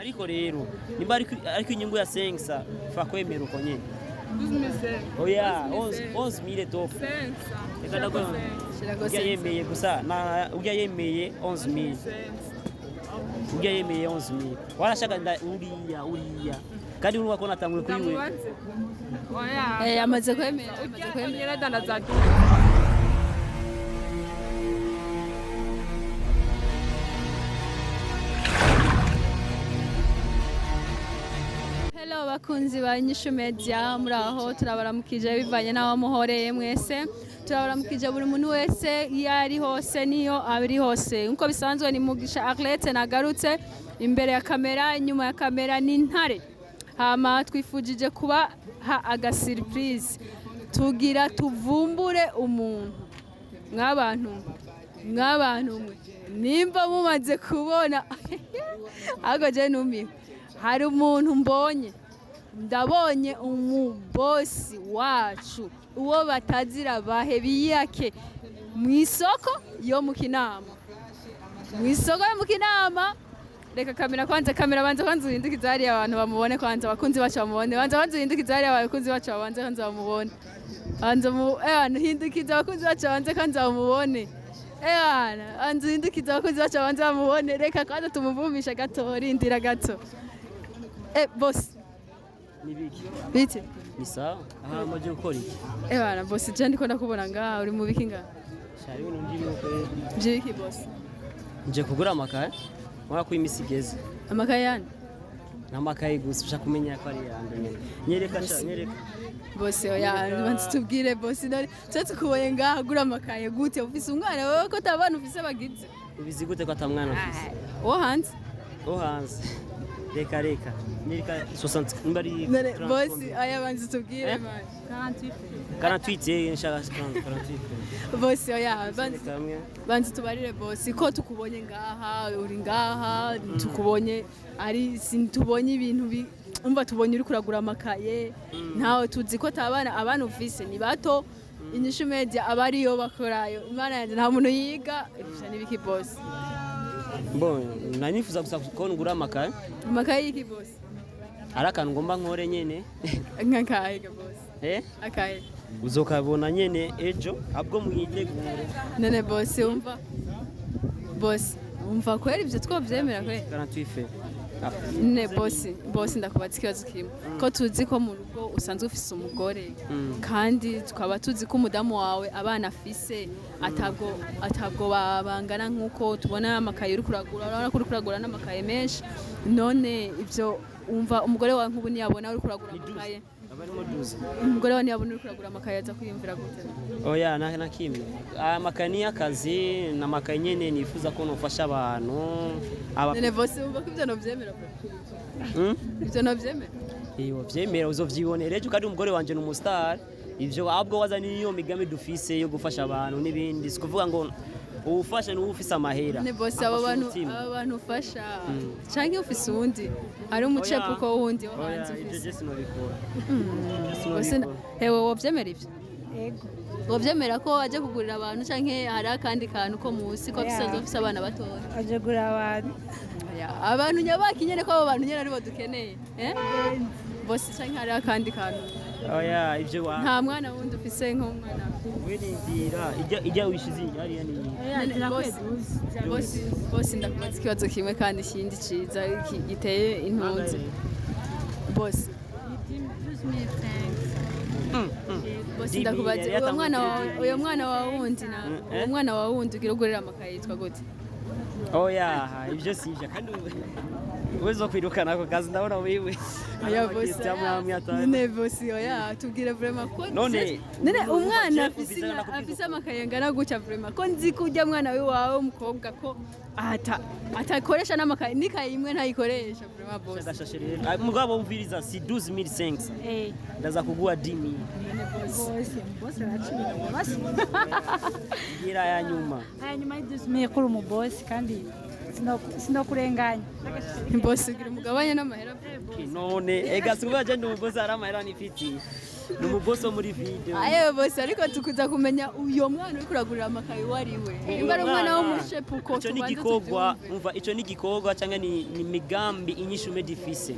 Ariko rero nimba ariko inyungu ya 5 fa kwemera uko nyene. 12.500. Oya, 11 11000 top. Reka ndakubwira. Shirako Urya 500. yemeye gusa na urya yemeye 11000. Urya yemeye 11000. Warashaka nda uriya uriya. Kandi urumva ko natanguye kuri we. Ndamubaze. Oya. Amaze kwemera, amaze kwemera. Nyene adandaza Hello bakunzi ba Inyishu Media, muri aho turabaramukije bivanye n'aho muhoreye mwese. Turabaramukije buri muntu wese iyo ari hose niyo ari hose. Nkuko bisanzwe ni Mugisha Arlette nagarutse imbere ya kamera, inyuma ya kamera ni Ntare. Hama twifujije kubaha aga surprise tugira tuvumbure umuntu mwabantu mwabantu mwe nimba mumaze kubona ahubwo je numiwe hari umuntu mbonye ndabonye umubosi wacu uwo batazira bahe biyake mu isoko yo mu Kinama, mu isoko yo mu Kinama. Reka kamera kwanza, kamera banza kwanza uhindukize hariya abantu bamubone kwanza, abakunzi bacu bamubone. Banza kwanza uhindukize hariya abakunzi bacu babanze kwanza bamubone. Banza mu hindukiza abakunzi bacu babanze kwanza bamubone. Banza uhindukize abakunzi bacu babanze bamubone. Reka kwanza tumuvumisha gato, rindira gato. Boss, Nibiki? bite? Ni sawa. Aha maje gukora iki? Boss, je ndiko ndakubona ngaha uri mu biki ngaha? Shari ibintu ndimo kweli. Vy'ibiki boss? Nje kugura amakaye. Mwana ko imisi igeze. Amakaye yande? N'amakaye gusa ushaka kumenya ko ari yande nyene. Nyereka sha, nyereka. Boss, oya, banza tubwire boss, none twe tukubonye ngaha gura amakaye gute? Ufise umwana wewe ko atabana ufise bagize? Ubizi gute ko atamwana mfise? Uwo hanze? Wo hanze. Reka reka. Nyereka 60 nimba ari None 30 boss, combien? aya banza tubwire Eh? man. 48 nshaka 48. Boss, oya, banza Kamwe. banza tubarire boss ko tukubonye ngaha, uri ngaha, tukubonye ari sintubonye ibintu bi umva tubonye uri kuragura amakaye, ntawe tuzi ko tabana abana ufise ni bato. Inyishu Media aba ariyo bakorayo. Imana yanjye, nta muntu yiga ivyo n'ibiki boss? Bon, nanifuza gusa ko ngura amakaye. Amakaye y'iki boss? Ari akantu ngomba nkore nyene. Nk'akahe ga boss? Eh? Akahe? Uzokabona nyene ejo abwo mwitegure. None boss, umva boss, umva kweri ivyo twovyemera kweri? 48 fe. Ne bosi, bosi, ndakubaza ikibazo kimwe. Ko tuzi ko mu rugo usanzwe ufise umugore, kandi tukaba tuzi ko umudamu wawe abana afise atabwo bangana nk'uko tubona amakaye uri kuragura, urabona ko uri kuragura n'amakaye menshi. None ivyo umva umugore wawe nk'ubu niyabona uri kuragura amakaye, Abarimo 12. umugore wawe niyabona uri kuragura amakaye aza kwiyumvira gute? Oya, na kimwe. Amakaye ni akazi, ni amakaye nyene nifuza ko nofasha abantu. Aba None bosi wumva ko ivyo novyemera bro? Hmm? Ivyo novyemera? Iyo vyemera uzovyibonera ejo kandi umugore wanje ni umustar. Ivyo ahubwo waza niyo migambi dufise yo gufasha abantu n'ibindi. Si kuvuga ngo uwufasha ni ufise amahera. Ne bosi, abo Afasha bantu umutima. abo bantu ufasha canke ufise uwundi ari umucepuko wundi wo Oya, hanze ivyo ufise? je sinobikora. Bosi, Sinobikora. hewe wovyemera ivyo? Ego. Wovyemera ko aje kugurira abantu canke hari akandi kantu ko musi ko Oya. bisanzwe ufise abana batoya? Aje gura abantu. Oya, abantu nyabaki nyene ko abo bantu nyene aribo dukeneye, eh bosi, canke hari akandi kantu? Oya, ivyo wa Nta mwana wundi ufise nk'umwana? Wirindira ijya ijya wishize hariya ni None bosi, bosi, bosi, ndakubaza ikibazo kimwe kandi ikindi ciza giteye intunze bosi. Bosi, ndakubaza uwo mwana wawe, uyo mwana wawe wundi na uwo mwana wawe wundi ugira ugurira amakaye yitwa gute? Oya, ivyo si ivyo kandi uwezo kwirukana ako kazi ndabona wiwe. Oya bosi, none bosi, oya tubwire vraiment ko None, none umwana je afise kubizana nakubwiza afise amakaye angana gutya, vraiment ko nzi ko urya mwana wiwawe w'umukobwa ko atakoresha n'amakaye, n'ikaye imwe ntayikoresha vraiment bosi. Ndashashe rero. Ah, mugabo umviriza si 12500. Eh, Ndaza kuguha 10000. bosi, bosi aracira. Bosi. Gira ya nyuma. Hanyuma y'idusmiye kuri umubosi kandi sinokurenganya. Bosi, ugira umugabanye n'amahera. None ega sikuba je ndi umugozi hari amahera nifitiye. Ni umubosi wo muri video. Ayewe bose, ariko tukuza kumenya uyo mwana uri kuragurira amakaye uwo ari we, nimba ari umwana w'umushepuko. Ico ni Tubanze igikorwa. tubyumve. Umva, ico ni igikorwa cyangwa ni migambi Inyishu Media ifise.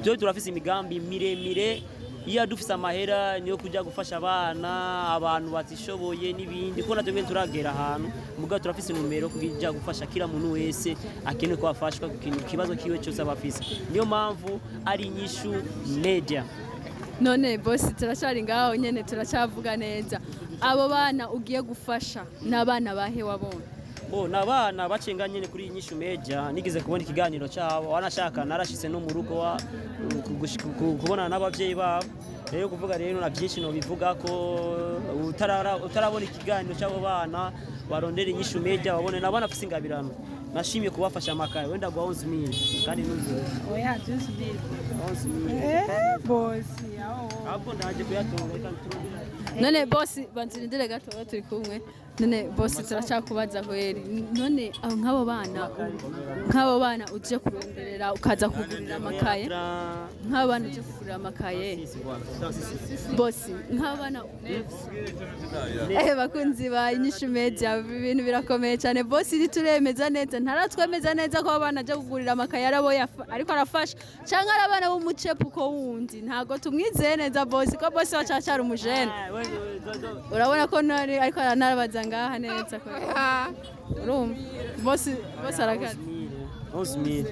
Twe turafise imigambi miremire. Iyo dufise amahera niyo kujya gufasha abana, abantu batishoboye n'ibindi, kuko natwe turagera ahantu, mugabo turafise intumbero yo kujya gufasha kila muntu wese akeneye ko afashwa ku kintu, kibazo kiwe cyose aba afise. Niyo mpamvu ari Inyishu Media. None bosi, turacyari ngaho nyene, turacyavuga neza. Abo bana ugiye gufasha ni abana bahe wabonye? Bo ni abana bacenga nyene kuri Inyishu Media. Nigeze kubona ikiganiro cyabo, wanashaka narashitse no mu rugo kubonana n'abavyeyi babo. Rero kuvuga rero na byinshi no bivuga ko utarabona ikiganiro cy'abo bana, barondera Inyishu Media babone nabana afise ingabirano. Nashimye kubafasha amakaye, wenda gwa 11,000 kandi nuzuye. Oya, 12,000. 11,000. Eh, bosi, aho. Ahubwo ndaje kuyatora, reka turondere. None bosi, banzirindire gato, turi kumwe. None bosi, turacyakubaza kweri. None abo nk'abo bana uje kuronderera ukaza kugurira amakaye, nk'abo bana uje kugurira amakaye, bosi, nk'abana, bakunzi ba Inyishu Media, ibintu birakomeye cyane. Bosi ntituremeza neza, ntaratwemeza neza ko abana aje kugurira amakaye arabo ariko arafasha cyangwa ari abana b'umucepuko wundi. Ntabwo tumwizeye neza bosi, ko bosi wacu aracyari umujene. Urabona ko nari ariko aranarabaza ngaha neza ko urumva bosi, bosi arakaze. 11,000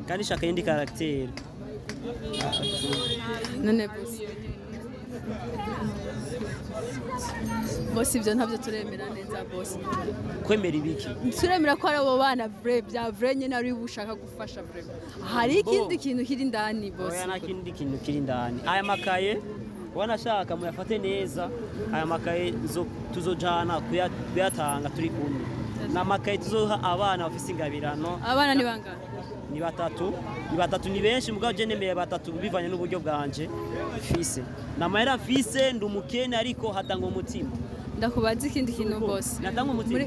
kandi shaka yindi caractère. None bosi, ibyo ntabyo turemera neza bosi. Kwemera ibiki? Turemera ko ari abo bana vrai bya vrai nyine ari bushaka gufasha vrai. Hari ikindi kintu kiri indani bosi? Oya, nta kindi kintu kiri indani. Aya makaye, wanashaka muyafate neza, aya makaye tuzojana kuyatanga turi kumwe. Ni amakaye tuzoha abana bafise ingabirano. Abana ni bangahe? Ni batatu, ni batatu, ni benshi, mugabo je nemeye batatu bivanye n'uburyo bwanje fise namahera fise. Ndi umukene ariko hatanga umutima. Ndakubaza ikindi kintu bosi. Natanga umutima.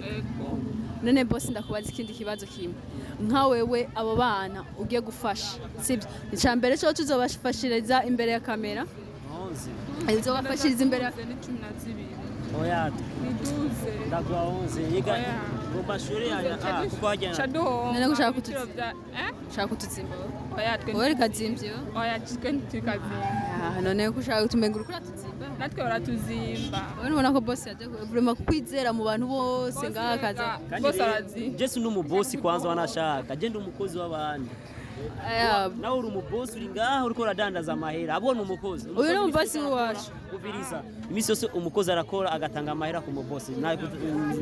None bosi, ndakubaza ikindi kibazo kimwe. Nka wewe, abo bana ugiye gufasha, sibyo? Icya mbere cyo tuzobafashiriza imbere ya kamera. 11. Uzobafashiriza imbere ya Ni 12. Oya. Ni 12. Ndaguha 11 yiga Oya. mu mashuri aya, kuko hajya Caduhomba. None gushaka Ibiciro eh? Ushaka kutuzimba? Oya, twe Wowe rikazimvye? Oya, twe ntitwikazimba. Ah, none ko ushaka kutumenga uriko uratuzimba. Natwe baratuzimba. Wowe ntubona ko bosi yaje vraiment kukwizera mu bantu bose ngaha akaza? Kandi Bose rero, arazi. je si n'umubosi kwanza, wanashaka je ndi umukozi w'abandi. Aya, Nawe uri umubosi, uri ngaha uriko uradandaza amahera, abona umukozi. Uyu ni umubosi w'iwacu. Ubiriza, iminsi yose umukozi arakora agatanga amahera ku mubosi.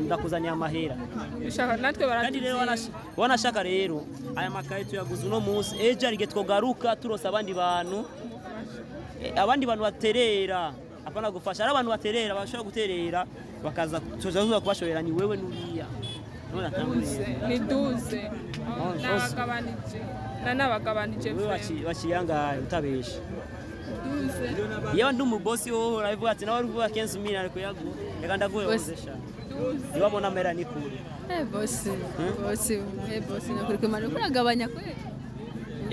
Ndakuzaniye amahera. Ushaka natwe Kandi rero baratuzimba. Wanashaka rero aya makaye tuyaguze uno munsi, ejo hari igihe twogaruka turose abandi bantu, abandi bantu baterera, apana gufasha, ari abantu baterera, bashobora guterera bakaza tuza kubashorera. Ni wewe n'uriya. None atanguriye. Ni 12. Onze. Nabagabanije. Nanabagabanije. Wewe waciyangaye utabesha. 12. Iyo ndi umubosi wowe urabivuga ati nawe urivuga 15,000, ariko yaguha, reka ndaguhe Bosi. 11 sha. Niwabona amahera ni kure. Eh bosi, bosi, eh bosi, nakuri kwimana uragabanya kweli.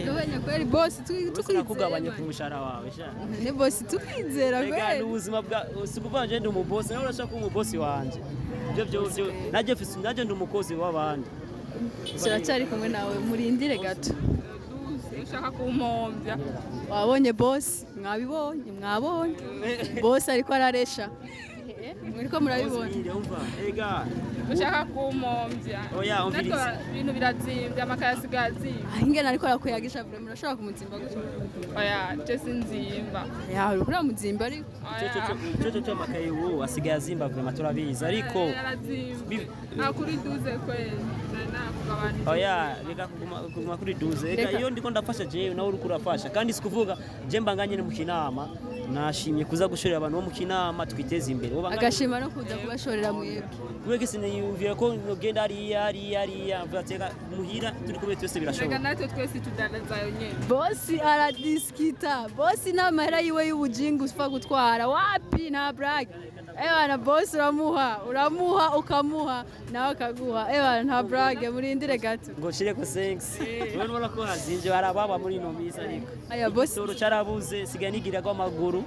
Ugabanya kweli bosi, tukwizera. Nakugabanya ku mushahara wawe sha. Ne bosi, tukwizera Rega ni kweli. ubuzima bwa si ukuvuga nje ndi umubosi, nawe urashaka kuba umubosi wanje. Ibyo najye mfise, najye ndi umukozi w'abandi. Turacyari kumwe nawe, murindire gato. 12 ushaka kumpombya. Wabonye bosi, mwabibonye, mwabonye. Bosi ariko araresha. Muriko murabibona. Umva, ega. Ushaka kumpombya. Oya, Natwe umviriza. Ibintu birazimbye, amakaye asigaye azimbye. Ah, ingene ariko arakuyagisha vraiment, urashobora kumuzimba gutyo. Oya, je sinzimba. Ya, uriko uramuzimba ariko. Oya. Ico cyo amakaye ubu asigaye azimba vraiment, turabizi, ariko Yarazimbye. Ah, kuri 12 kweli. Nakugabanije. Oya, reka kuguma kuri 12. Reka Reka. iyo ndiko ndafasha jewe, nawe uriko urafasha. Kandi sikuvuga je mbanganye mu kinama, nashimye kuza gushorera abantu bo mu kinama twiteze imbere. Bo banganye- Agashima no kuza kubashorera mwebwe. Kubera siniyumvira ko nogenda hariya hariya hariya, mvuga ati reka muhira turi kumwe twese Reka birashoboka. natwe twese tudandazayo nyene. Bosi aradiskita. Bosi nta mahera yiwe y'ubujinga upfa gutwara. Wapi, nta brag. Ewana bosi, uramuha, uramuha, ukamuha, nawe akaguha. Ewana nta brag, murindire gato. Ngo nshire ko 5 wewe nubona ko hazimvye, barababa muri ino minsi ariko Aya bosi, igitoro carabuze, sigaye nigira ko amaguru.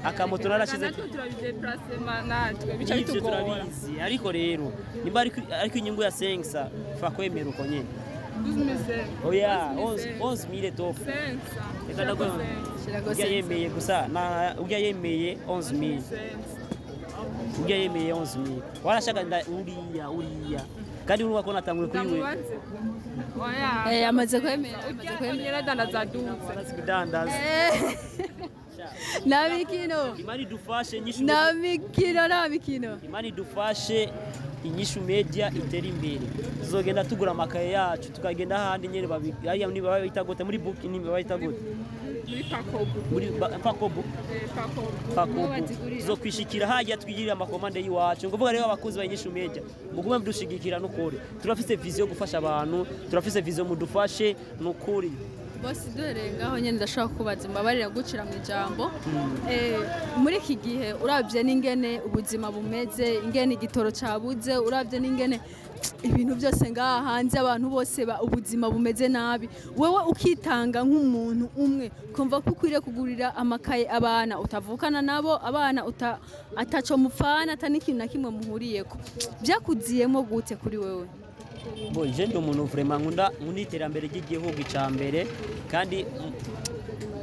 Akamoto narashize. Natwe turabideplacema, natwe bica N'ivyo bitugora. Turabizi, ariko rero nimba ariko inyungu ya 5 fa kwemera uko nyene. 12 500. Oya, 11 11000 top. 500. Reka ndaguhe. Shirako Urya 500. yemeye gusa na urya yemeye 11000, urya yemeye 11000, warashaka uriya kandi urumva ko natanguye kuri we. Ndamubaze, oya. Amaze kwemera, amaze Urya kwemera. nyene adandaza 12. Arazi kudandaza. Nta mikino. Imana idufashe, Inyishu. Nta mikino, nta mikino. Imana idufashe, Inyishu Media itere imbere. Tuzogenda tugura amakaye yacu, tukagenda ahandi nyene hariya niba bayita gute, muri book niba bayita gute? Muri Pakobu. Muri Pakobu. Pakobu. Pakobu. Bazigurira. Tuzokwishikira hajya twigirira amakomande y'iwacu. Ngovuga rero, abakozi ba Inyishu Media, mugume mudushigikira n'ukuri. Turafise vision yo gufasha abantu, turafise vision, mudufashe n'ukuri. Bosi, duhereye ngaho nyine, ndashobora kubaza, mbabarira gucira mu ijambo. Muri iki gihe urabye n'ingene ubuzima bumeze, ingene igitoro cabuze, urabye n'ingene ibintu byose ngaha hanze, abantu bose ubuzima bumeze nabi, wewe ukitanga nk'umuntu umwe, kumva ko ukwiriye kugurira amakaye abana utavukana nabo, abana ataco mupfana, ata n'ikintu na kimwe muhuriyeko, byakuziyemo gute kuri wewe? Bo je ndi umuntu vraiment nkunda iterambere ry'igihugu icya mbere, kandi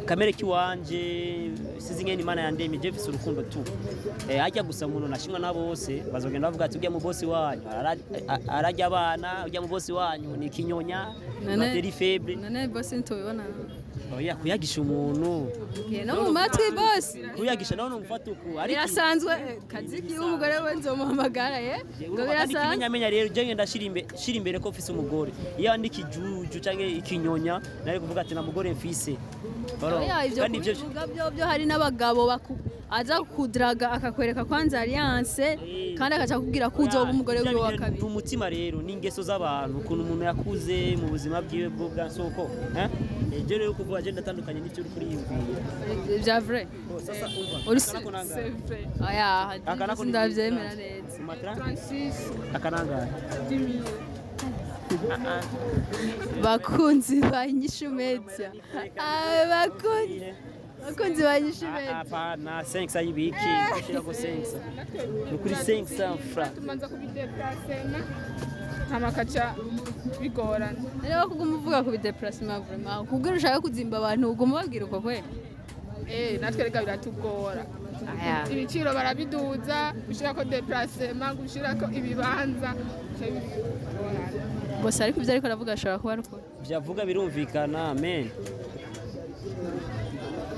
kamere kiwanje sizi ngene Imana yandemye, je mfise urukundo tu. Hajya gusa umuntu nashimwa na bose, bazogenda bavuga ati ujya mu bosi wanyu ararya abana, ujya mu bosi wanyu ni kinyonya, batterie faible. None bosi ntitubibona? Oya, kuyagisha umuntu. Okay, no mu matwi bosi. Kuyagisha nawe numufata uku, ariko Birasanzwe, kaziki w'umugore we nzomuhamagara ye ngo kandi birasanzwe. Ikimenyamenya rero je ngenda shira imbere ko mfise umugore. Iyo ndi ikijuju canke ikinyonya, nari kuvuga ati na mugore mfise. Oya, ivyo Kandi ivyo kubivuga byo hari n'abagabo aza kudraga akakwereka kwanza alliance, kandi agaca akubwira ko uzoba umugore Ivyo wiwe wa bintu kabiri. Ni umutima rero, ni ingeso z'abantu, ukuntu umuntu yakuze mu buzima bwiwe bwo bwa soko. Je rero kuvuga je ndatandukanye n'ivyo uri kuriyumvira. Vya vrai. Oh, sasa umva. Uri Aka nako nangahe? C'est vrai. Oya. Aka nako ni Ndavyemera neza. Matra? 36. Aka nangahe? 10 000. Bakunzi ba Inyishu Media, bakunzi ba Inyishu Media. Hapana, 5 y'ibiki? Shirako 5, ni kuri 500 francs. Tumanza kubideplacema, hama kaca bigorana. Rero kuguma uvuga ku bideplacement, vraiment kugira ushaka kuzimba abantu, uguma ubabwira uko kwe. Natwe reka biratugora. Aya. Ibiciro barabiduza, gushirako déplacement, gushirako ibibanza, bica bigorana. Bose, ariko ibyo ariko aravuga ashobora kuba ari ukuri. Vyavuga birumvikana, men.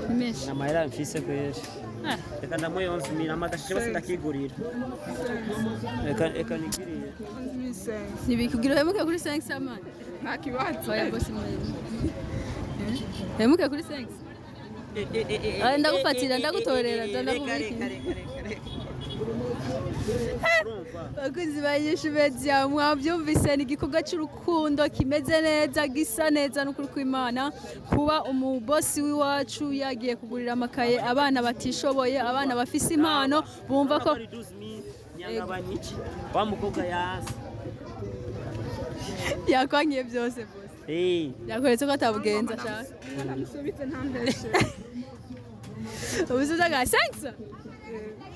Ni menshi. Namahera mfise kweri. Ah. Reka ndamuhe 11 000, amadashije bose ndakigurira. Reka nigiriye. 11 500. Ntibikugira uhemuke kuri 5 samani. Nta kibazo. Oya bosi, mwe hemuke kuri 5. Ndagufatira, ndagutorera, ndakubikira. Bakunzi ba Inyishu Media, mwabyumvise, ni igikorwa cy'urukundo kimeze neza, gisa neza n'ukuri kw'Imana, kuba umubosi w'iwacu yagiye kugurira amakaye abana batishoboye, abana bafise impano, bumva ko Ari 12 000 nyangabanyiki wa mukobwa yazi. Yakwangiye byose bose. Yakweretse ko atabugenza ashaka. Ndamusubize, ntambeshe. Ubusubiza bwa 5.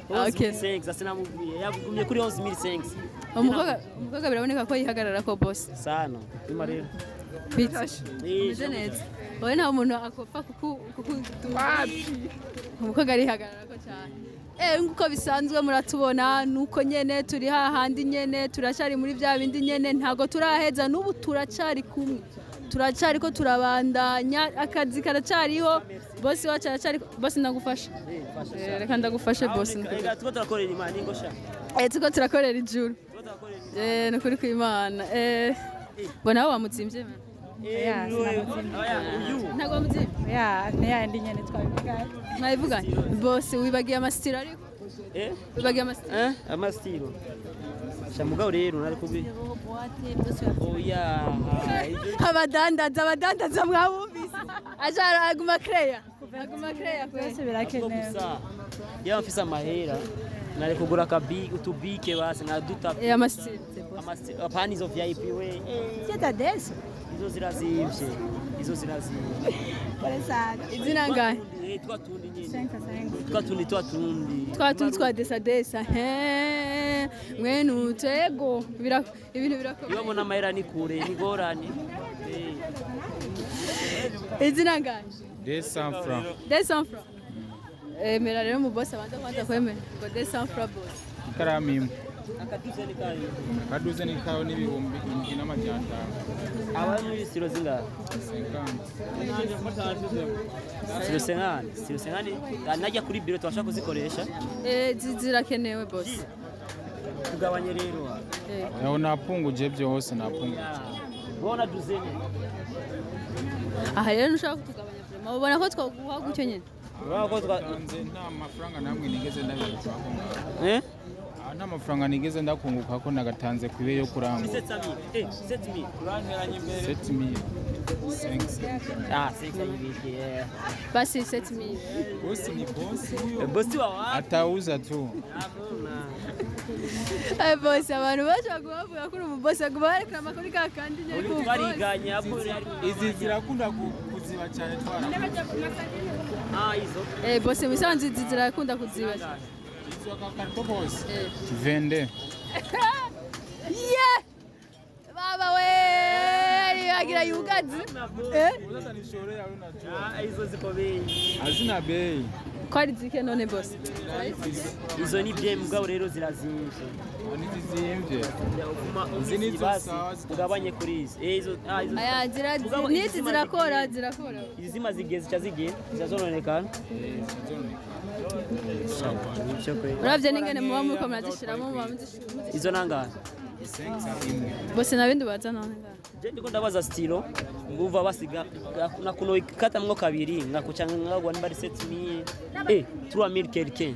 Okay. 11 500 sinamubwiye, yagumye kuri 11 500. Umukobwa biraboneka ko yihagarara ko bosi. Sana nyuma rero. Bite? Umeze neza wowe? Nta muntu akopfa kuku Wapi. Umukobwa arihagarara ko cyane. Nk'uko bisanzwe muratubona, nuko nyene turi hahandi nyene, turacyari muri bya bindi nyene, ntago turaheza n'ubu, turacyari kumwe, turacyari ko turabandanya, akazi karacyariho, bosi wacu aracyari. Bosi, ndagufasha. Reka ndagufashe bosi. Reka tuba turakorera Imana ingosha. Tuko turakorera ijuru. Tuba turakorera Imana. Ni ukuri kw'Imana. Mbona aho wamutsimvye man. Oya, sinamutsimvye. Oya, uyu. Ntago wamutsimvye? Ya, ni yandi nyene twabivuganye. Mwabivuganye bose, wibagiye amasitiro ariko. Wibagiye amasitiro. Amasitiro sha, mugabo rero nari kubi, oya. Abadandaza mwabumvise, ajara aguma creya, aguma creya Byose kwe. birakenewe. Gusa yaba mfise amahera nari kugura akabi utubike basi nka duta. Amasitiro. Apana izo VIP we. Siete adesso. Izo zirazimvye. Izo zirazinze. Pole sana. Izina ngahe? Twa tundi nyine, twa tundi, twa tundi. Twa tundi twa desa desa, he mwene utego ibintu Iyo birakomeye. Ubona amahera ni kure, ni gorane. Izina ngahe? 200 francs. 200 francs. Emera rero mu boss abanza kwanza kwemera ngo 200 francs, boss. Ikaramu imwe. Akaduze ni kayo. Akaduze ni kayo n'7500. Aba muri stylo zingahe? 50. Stylo 50, stylo 50 najya kuri biro tubasha kuzikoresha. Zirakenewe, boss. Tugabanye rero. Aho napunguje byose, napunguje. Bona duzene. Aha rero ntushaka kutugabanya, vraiment ubona ko twaguha gutyo nyine. Urabona ko twa Nze nta mafaranga namwe nigeze ndabikako ngaho. Eh. Ah, nta mafaranga nigeze ndakunguka ko nagatanze ku ibe yo kurangura. 7000, 7000. 7000. 5. Ah, 5 yeah. Basi 7000. Bosi ni bosi huyo. Bosi wa wapi? Atauza tu. Hakuna. Boss, abantu bashobora kuba bavuga ko uri umubosi, baguma bareklama kuri ka kandi nyine Uri ku boss. twariganye hapo yari. Izi zirakunda kuziba cyane twara. Ah, izo. Boss, musanze izi zirakunda kuziba. Izo akakarito kose. Eh. 22. Yeah! Baba we, yagira yugazi. Uzata nishore yawe unajua. Ah, izo ziko bei. Hazina bei. Ko ari zike none, boss? Izo ni bye, mugabo rero zirazimvye. Nizizimvye. Uvuma Izi nizo basi sawa zitazi. ugabanye kuri izi. Izo, ah, izo. Aya zira Mugabo n'izi izi zimaze zirakora, igihe. zirakora. Izi zimaze igihe zica zigiye zizononekana. Eh, Nibyo kweli. Uravye n'ingene muba muriko murazishiramo, muba muzishiramo. Izo nangahe? Imwe. Boss, nabindi baza none ngaha. Je ndiko ndabaza stylo nguva basiga na kuno ikatamwo kabiri ngakuca ngagwa nimba ari 7000, 3000 quelqu'un.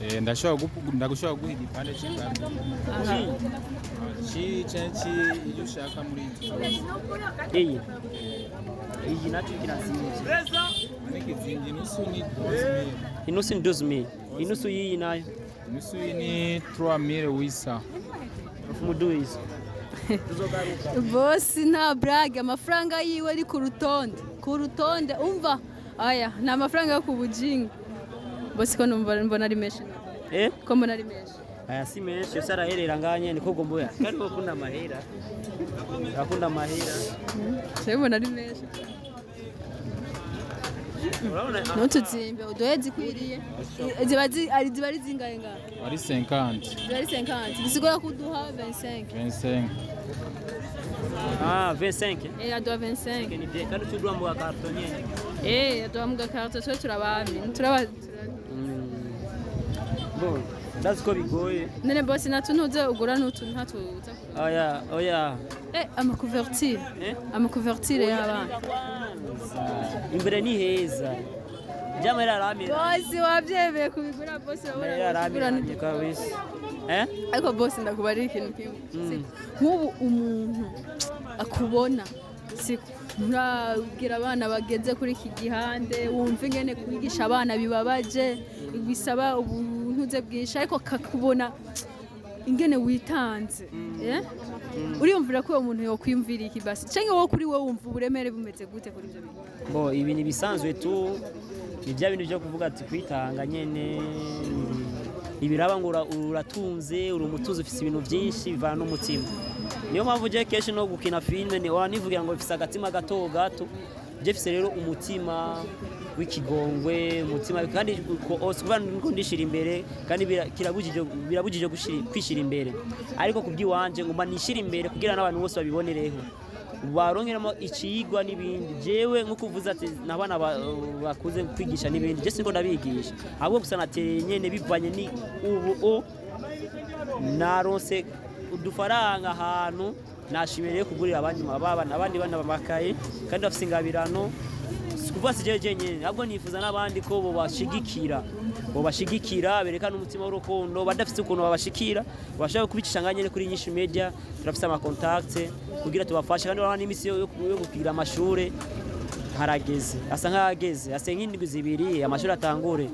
Eh, ndagushobora guha igipande cy'ikaramu. Chi canke iyo ushaka muri izi zose. Iyi naco kirazimvye. N'ikizingi nusu ni 12000. Inusu ni 12000, inusu yiyi nayo? Nusu ni 3800. Umuduizo tuzogaruka. Boss nta blague, amafaranga yiwe ari ku rutonde, ku rutonde. Umva, aya ni amafaranga yo ku bujinga, boss, ko numva mbona ari menshi. Eh. Ko mbona ari menshi. Aya si menshi yose araherera nganye niko gomboya kandi ukunda amahera, akunda amahera. Jewe mbona ari menshi. Urabona. Ntutuzimbe, uduhe zikwiriye. Ziba ari zingahe ngaho? Ari 50. Ziba ari 50, bisigura ko uduha 25. 25. Ah, 25. Aduha 25. Ni bien kandi ucudwa mu karton nyene. Aduha mu gakarito, twe turabami turaba. Bon, ndazi ko bigoye. None boss, natu ntuze ugura n'utu ntatuza? Oya, oya. Amacouverture. Eh? Amacouverture y'abana. Imbere ni heza, jamara aramira. Boss, wabyemeye kubigura, boss, Amahera urabona kubigura. aramiranye kabisa, eh. Ariko boss, ndakubarira ikintu kimwe. Siko nk'ubu umuntu akubona, siko nturabwira abana bageze kuri iki gihande, wumva ingene kwigisha abana bibabaje, bisaba ubuntuze bwinshi, ariko kakubona ingene witanze, eh? Uriyumvira ko uwo muntu yokwiyumvira iki basi, canke wowe kuri wowe wumva uburemere bumeze gute kuri ivyo bintu? Bo, ibi ni bisanzwe tu, ni bya bintu byo kuvuga ati kwitanga nyene ibiraba ngo uratunze, uri umutunzi, ufise ibintu byinshi, bivana n'umutima. Niyo mpamvu je kenshi no gukina filime ni wanivugira ngo mfise agatima gato gato. Je mfise rero umutima w'ikigongwe, umutima kandi kuba niko ndishira imbere kandi kirabujije kwishira imbere, ariko kubyiwanje nguma nishira imbere kugira n'abantu bose babibonereho baronkeramo icigwa n'ibindi. Jewe nko kuvuza ati n'abana bakuze kwigisha n'ibindi, je siniko ndabigisha, ahubwo gusa natereye nyene bivanye ni ubu o naronse udufaranga ahantu nashimiye rero kugurira abandi abana, abandi bana bamakaye kandi bafise ingabirano. Si kuvuga si jewe jenyene, ahubwo nifuza n'abandi ko bobashigikira berekana umutima w'urukundo. Badafise ukuntu babashikira, bashobora kubicisha nga nyene kuri Inyishu Media, turafise ama contact kugira tubafashe. Kandi urabona n'imisi yo kugira amashure harageze, asa nk'ahageze, asa nk'indwi 2 amashuri atangure.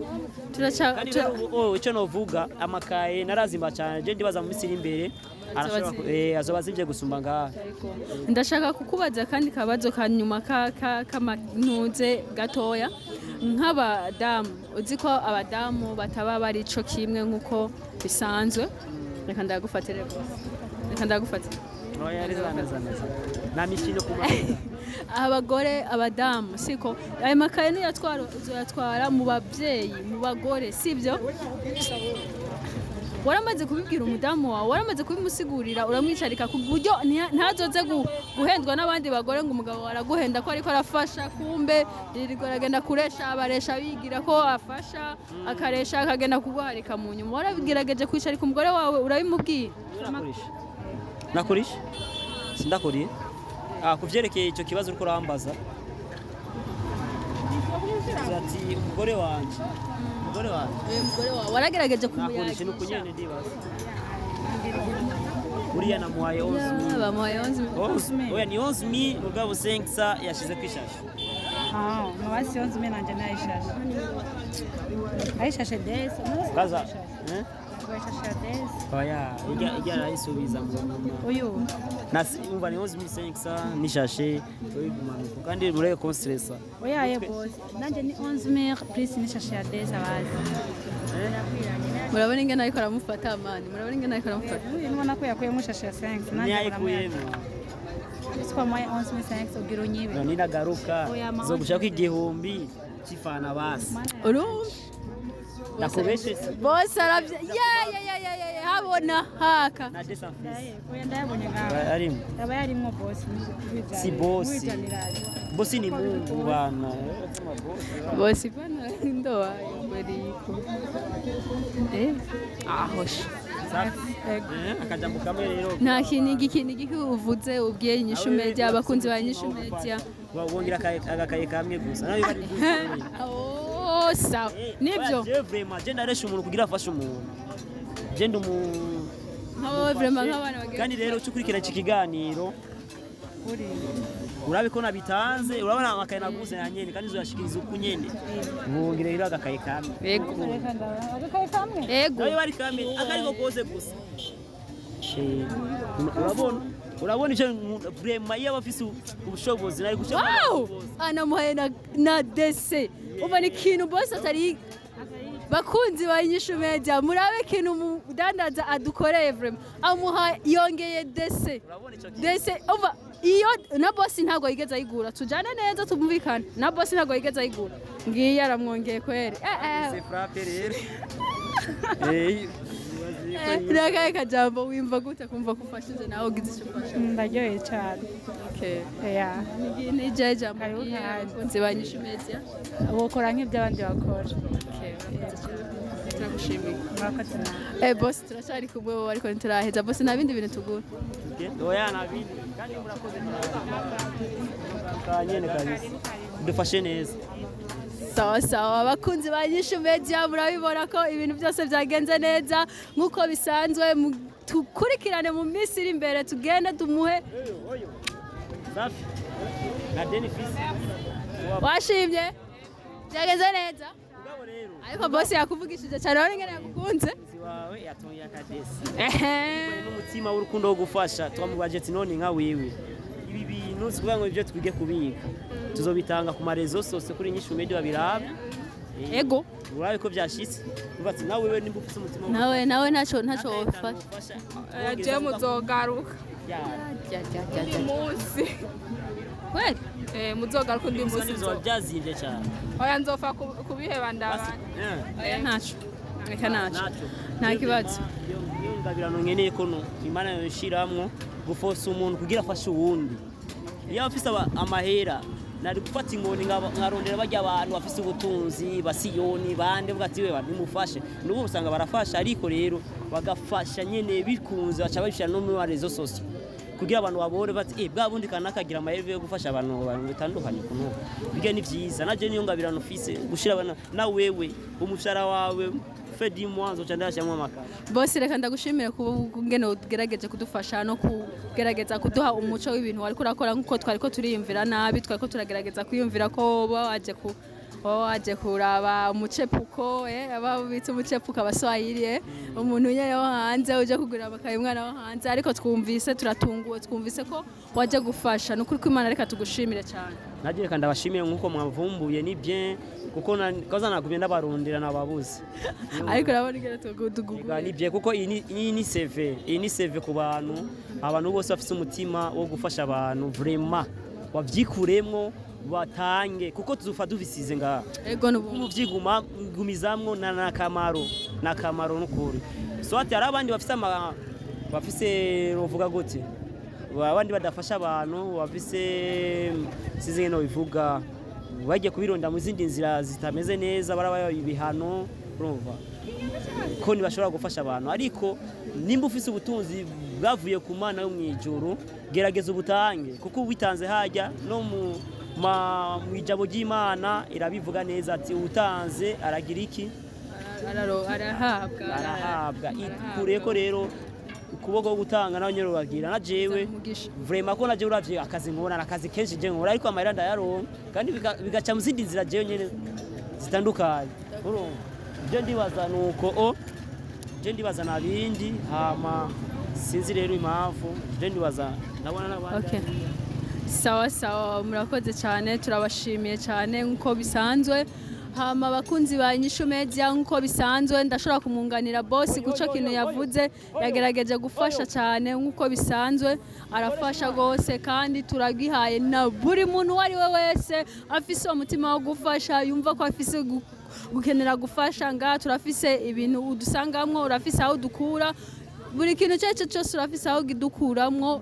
Turaca Kandi rero ubu icyo novuga, amakaye narazimba cyane. Je ndibaza mu minsi iri imbere Arashobora azoba azimvye gusumba ngaha. Ndashaka kukubaza kandi kabazo ka nyuma kamantuze gatoya. Nk'abadamu, uzi ko abadamu bataba bari ico kimwe nk'uko bisanzwe. Reka ndagufatire rwose, reka ndagufatire. Oya, neza neza neza, nta mikino ku mahera. Abagore, abadamu, siko ayo makaye nuyatwara uzoyatwara mu babyeyi, mu bagore, sibyo? Waramaze kubibwira umudamu wawe? Waramaze kubimusigurira, uramwicarika ku buryo ntazoze guhendwa n'abandi bagore ngo umugabo wawe araguhenda ko ariko arafasha, kumbe yirirwa aragenda kuresha, abaresha bigira ko afasha, akaresha akagenda kuguharika mu nyuma? Warabigerageje kwicarika umugore wawe, urabimubwira? Nakurisha, nakurisha, sindakuriye. Ku vyerekeye ico kibazo uriko urambaza ati umugore wanje, umugore wanje. Umugore wawe waragerageje Nakurisha nuko kumuyagisha? Nyene ndibaza uriya namuhaye 11. Bamuhaye 11. 11, oya, ni 11, mugabo 5 yashize kwishasha. Ah, mabasi 11, nanje nayishashe. Ayishashe desi. Kaza eh. Ayishashe desi. Oya, ijya arayisubiza mu nyuma. Uyu. Nasi umva ni 11,500 nishashe tuyigumanuka kandi mureke konstressa. Oya ye boss. Nanje ni 11 plus nishashe ya desi abazi. Murabona ingene ariko aramufata mani, murabona ingene ariko aramufata. Uyu nubona ko yakuyemo ishashe ya 5. Ntiyayikuyemo. Siko moya 11,500 ugira unyibe. Ninagaruka Oya, ma zogushaka 1000 cy'ifana basi. Urumva? Nakubeshe se? Bose aravye, ya ya ya ya ya ya, habona haka. Na desanfisi. Oya, ndayabonye ngaho. Arimo. Aba yarimwo boss. Si boss. Bosi ni Mungu bana. Bose bana ndoa bariko ahoshe. Safi. Akajambo kamwe rero. Nta kintu igiki n'igiki uvuze ubwiye Inyishu Media, abakunzi ba Inyishu Media? Wongera agakaye kamwe gusa nayo bari gusa. Oh, sawa, nibyo. Je vraiment je ndaresha umuntu kugira afashe umuntu. Je ndi umu Nkawe vraiment nk'abana bagiye. Kandi rero cyo kurikira iki kiganiro urabe ko nabitanze, urabona amakaye naguze na nyene kandi uzoyashikiriza uku nyene, wongera rero agakaye kamwe. Yego. Agakaye kamwe. Yego. Nayo bari kamwe akariko kose gusa. Urabona icyo vraiment iyo aba afise ubushobozi nari gushobora. Wow, anamuhaye na dese. Umva, ni ikintu bose atari. Bakunzi ba Inyishu Media, murabe ikintu umudandaza adukoreye vraiment. Amuha yongeye dese. Urabona icyo kintu? Dese, umva, iyo na bosi ntabwo yigeze ayigura. Tujane neza, tumvikane, na bosi ntabwo yigeze ayigura, ngiyi aramwongeye kweri. C'est frappe rero. Nakaye kajambo, wimva gute kumva ko ufashije nawe ugize icyo ufasha? Ndaryoheye cyane. Okay. Yeah. Ni jambo Karibu ubwiye kandi. abakunzi ba Inyishu Media? Bokora nk'ibyo abandi bakora. Okay, urakoze cyane. Turagushimiye. Murakoze nawe. Boss, turacyari kumwe wowe, ariko ntituraheza. Boss, nta bindi bintu tugura? Oya, nabindi kandi murakoze cyane nyene kabisa, dufashe neza. Sawa sawa, abakunzi ba Inyishu Media, murabibona ko ibintu byose byagenze neza nk'uko bisanzwe. Tukurikirane mu minsi iri imbere, tugende tumuhe. Safi na deni fisi. Washimye, byagenze neza. Mugabo rero Ariko boss yakuvugishije cyane, urabona ingene yagukunze. Mugenzi wawe yatonye akadesi Ehe. n'umutima w'urukundo wo gufasha. Twamubaje ati none nka wewe ibi bintu si kuvuga ngo ibyo twige kubika, tuzobitanga ku marezo sose kuri Inyishu Media babirabe. Ego. Urabe ko byashitse. Uvuga ati nawe wewe nimba ufise umutima wo Nawe ntacyo wofata. gufasha. Je muzogaruka Ya. Rya, rya, rya, undi rya. munsi. Kweli? Muzogaruka undi Gusa munsi. ntibizoba byazimvye cyane. Oya, nzopfa kubiheba ndabana. Oya, ntaco, reka ntaco. Ntacyo. Nta kibazo. Iyo ngabirano nkeneye ko Imana yonshiramwo gufosa umuntu kugira afashe uwundi. Iyo afise amahera nari gufata inkoni nkarondera barya abantu bafise ubutunzi basiyoni bande, vuga ati wewe nimufashe. N'ubu usanga barafasha, ariko rero bagafasha nyene bikunze baca babishira no muri réseaux sociaux kugira abantu babone bati bwa bundi kanaka agira amahirwe yo gufasha abantu batandukanye kuno. Bijya ni vyiza, naje niyo ngabirano ufise gushira abana na wewe umushara wawe fedi mwanzo cha ndashamwa amakara. Boss, reka ndagushimire kuba ngene ugerageje kudufasha no kugerageza kuduha umuco w'ibintu wariko urakora, nk'uko twari ko turiyumvira nabi, twari ko turagerageza kwiyumvira ko woba waje ku Wowe waje kuraba umucepuko, aba bita umucepuko abaswahili, umuntu nyene wo hanze uje kugura amakaye umwana wo hanze. Ariko twumvise turatunguwe, twumvise ko waje gufasha. Ni ukuri kw'Imana, reka tugushimire cyane. Nanjye reka ndabashimire nk'uko mwavumbuye, ni bien, kuko kaza nagumye ndabarondera nababuze. Ariko urabona ingene Ega, tuguguye. Ni bien, kuko iyi ni CV, iyi ni CV ku bantu, abantu bose bafite umutima wo gufasha abantu, vraiment bavyikuremwo batange, kuko tuzofa dufisize ngaha. Ego, n'ubu Muvyiguma gumizamwo na nakamaro nakamaro n'ukuri. So ati hari abandi bafise ama bafise, uvuga gute, abandi badafasha abantu bafise, sizi ngene bivuga, bagiye kubironda mu zindi nzira zitameze neza, baraba ibihano, urumva ko ntibashobora gufasha abantu. Ariko nimba ufise ubutunzi bwavuye ku Mana yo mu ijuru, gerageza ubutange, kuko ubitanze hajya no mu ijambo ry'Imana irabivuga neza ati utanze aragira iki? Arahabwa. Arahabwa. Ikureko rero ukuboko ko gutanga nawe nyine uragira na jewe. Umugisha. Vraiment ko naje uravye akazi nkora, nakazi kenshi je nkora, ariko amahera ndayaronka kandi bigaca mu zindi nzira jewe nyene zitandukanye, urumva. Ibyo ndibaza nuko o je ndibaza nta bindi, hama sinzi rero impamvu je ndibaza ndabona n'abandi. Okay. Sawa sawa, murakoze cyane, turabashimiye cyane nk'uko bisanzwe. Hama abakunzi ba Inyishu Media, nk'uko bisanzwe ndashobora kumwunganira boss kuco kintu yavuze. Yagerageje gufasha cyane nk'uko bisanzwe, arafasha rwose, kandi turagihaye na buri muntu uwo ari we wese afise uwo mutima wo gufasha, yumva ko afise gukenera gufasha. Ngaha turafise ibintu udusangamwo, urafise aho dukura buri kintu icyo ari cyo cyose, urafise aho udukuramwo.